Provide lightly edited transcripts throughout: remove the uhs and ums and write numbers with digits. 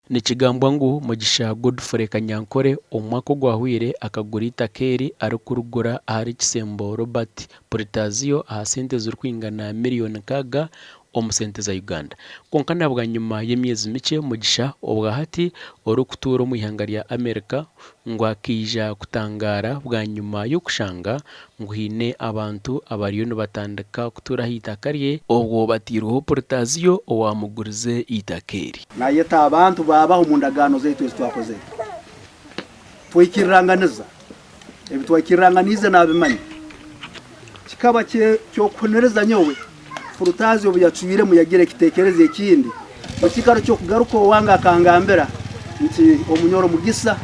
Nikigambwa ngu Mugisha Godfrey Kanyankore omu mwaka ogwahweire akagura eitaka eri arikurigura ahari Kisembo Robert Puritaziyo aha sente zirikwingana miriyoni 6 omu sente za Uganda. Kwonka na bwanyima y'emyezi mikye Mugisha obwahati orikutuura omu ihanga rya America ngu akaija kutangaara bwanyima y'okushanga ngu haine abantu abariyo nibatandika kutuura aha itaka rye obwo batairweho Puritaziyo owaamugurize eitaka eri. Nayeta abantu baabaho omu ndagaano zaitu ezi twakozere. Twaikiriranganiza. Ebi twaikiriranganiize naabimanya. Kikaba ky'okuhuniriza nyowe, Purutazi obu yacwiremu yagira ekiteekerezo ekindi, omu kiikaro ky'okugaruka owange akangambira nti, Omunyoro Mugisa,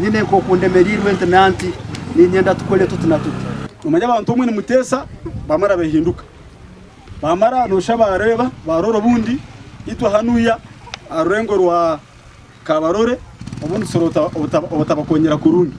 nyine nk'oku ndemeriirwe nti na nti, niinyenda tukole tuti na tuti. Nomanya abantu omwe nimuteesa bamara behinduka bamara noshusha bareeba barora obundi itwe hanuya aha rurengo rwa Kabarole obundi tusobora obutabakonyera kurungi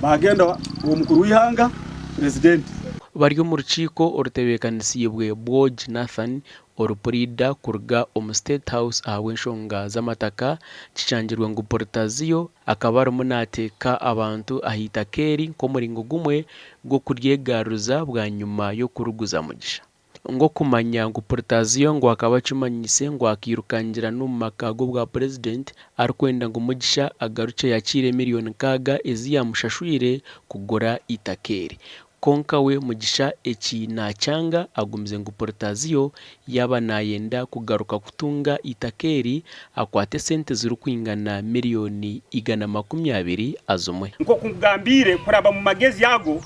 bagenda ow'omukuru w'eihanga Purezidenti. Bari omu rukiiko orutebeekanisiibwe Bwogi Nathan orupuriida kuruga omu State House ahabw'enshonga z'amataka, kishangirwe ngu Portaziyo akaba arimu naateeka abantu aha itaka eri nk'omuringo gumwe gw'okuryegaruza bwanyima y'okuriguza Mugisha. Ngu okumanya ngu Puritaziyo ngu akaba akimanyiise ngu akairukangira n'omu maka g'obwa Purezidenti arikwenda ngu Mugisha agarukye yakiire miriyoni 6 ezi yaamushashwire kugura eitaka eri. Kwonka we Mugisha eki naakyanga agumize ngu Puritaziyo yaaba naayenda kugaruka kutunga eitaka eri akwate esente zirikwingana miriyoni 120 azimwe. Nk'oku nkugambiire, kuraba mu magezi ago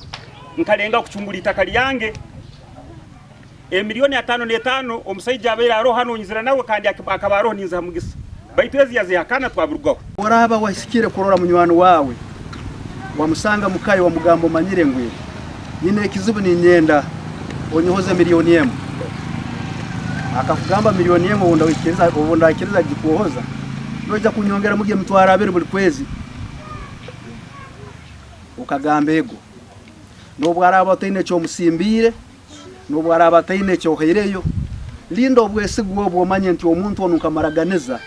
nkalengaho kucungura itaka lyange. Emiliyoni 55 omusaija abaire aroho hanu nyizire nawe kandi akaba aroho ninziha Mugisa. Baitu ezi yazihakana twabirugaho. Oraaba wahisikire kurora munywani waawe, wamusanga muka ye wamugamba omanyire ngu nyine ekizibu ninyenda onyohoze miliyoni emu. Akakugamba miliyoni emu obu ndaikiriza kugikwohoza, noija kunyongeramu 20,000 buli kwezi. Okagamba ego. N'obu araaba otaine eki omusimbiire, n'obu araaba ataine eki ohaireyo, linda obwesigwa obu omanye nti omuntu onu nkamuraganiza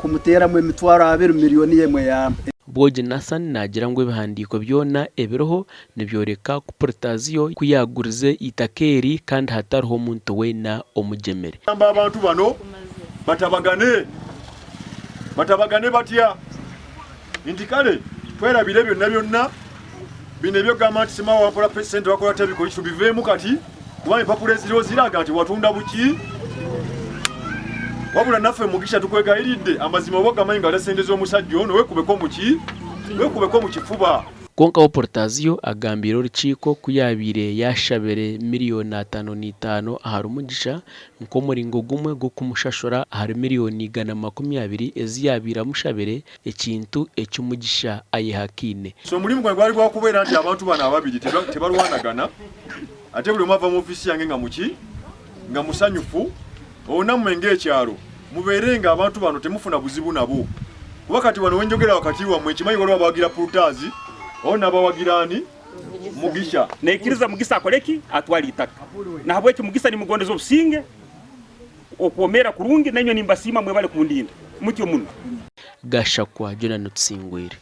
kumuteeramu 20,000 miliyoni emwe ya. Bwogi Nathan naagira ngu ebihandiiko byona ebiriho nibyoreka ku Puritaziyo ku yaagurize eitaka eri kandi hatariho muntu weena omugyemire. Gamba abantu bano batabagane. Batabagane batya? Nti kale twerabire byonna byonna bino ebyokugamba nti sima wampola sente wakola tebikola tubiveemu kati kuba empapula eziriho ziraga nti watunda buki wabula naffe mugisha tukwegayiridde amazima oba ogamanyi nga sente z'omusajja ono wekubeko muki wekubeko mu kifuba. Kwonka we Portaziyo agambiire orukiiko ku yaabaire yaashabire miriyoni 55 ahari Mugisha nk'omuringo gumwe gw'okumushashura ahari miriyoni 120 ezi yaabaire amushabire, ekintu eki Mugisha ayehakaine. So omulimu gwange gwali gwakubeera nti abantu bano ababiri tebalwanagana ate buli omu ava mu ofiisi yange nga muki nga musanyufu olwo nammwe ng'ekyalo mubeere nga abantu bano temufuna buzibu nabo kuba kati wano wenjogera wakati wammwe nkimanyi waliwo abawagira Pulutaazi waliwo n'abawagira ani Mugisha. Naikiriza Mugisa akole ki? Atwale itaka. Nahabweki Mugisa nimugondeza obusinge, okwomeera kurungi, nainywe nimbasiima mwebale kundinda. Mutyo muno. Gashakwa Jonah Tusingwire.